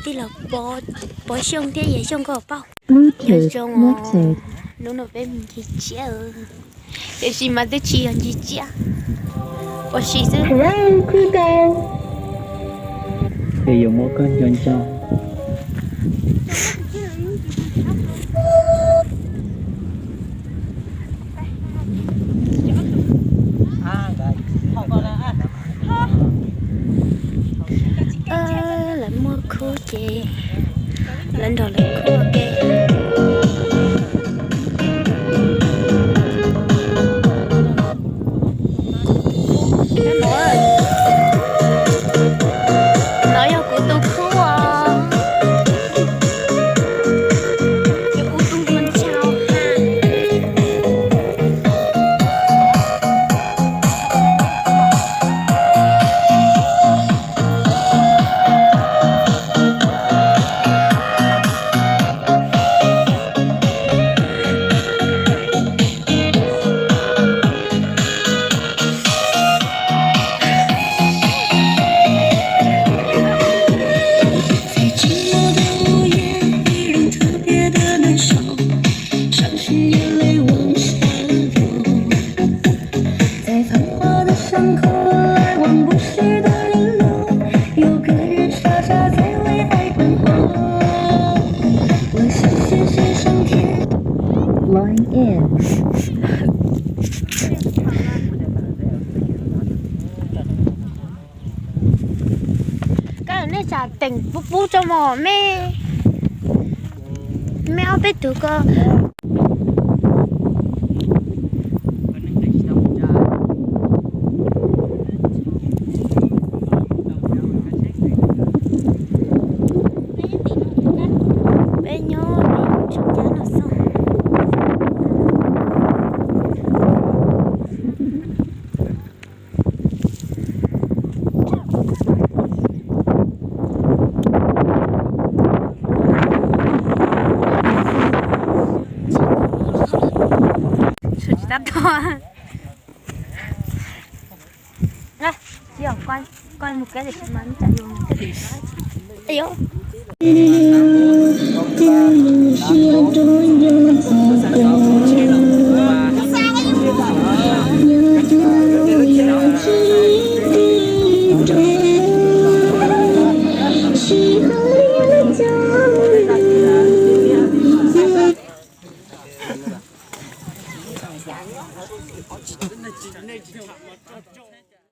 Los pov, pov Xyooj thiab Yawm Xyooj koj paub. Nyob zoo, hnub no peb mus ncig tsiab, tiam sis mas twb tsis yog ncig tsiab, ua si xwb. Es yuav muab koj nco nco. Lawv muaj khub ces lawv nrog lawv khub ua ke. No yog kuv tus khub os. Kuv tus tus ntshau ha. Koj nej tsam teem pub pub tso mog me, me ob peb tug ko. Peb nyob tim tseem cab no xwb. Tsis tab tom.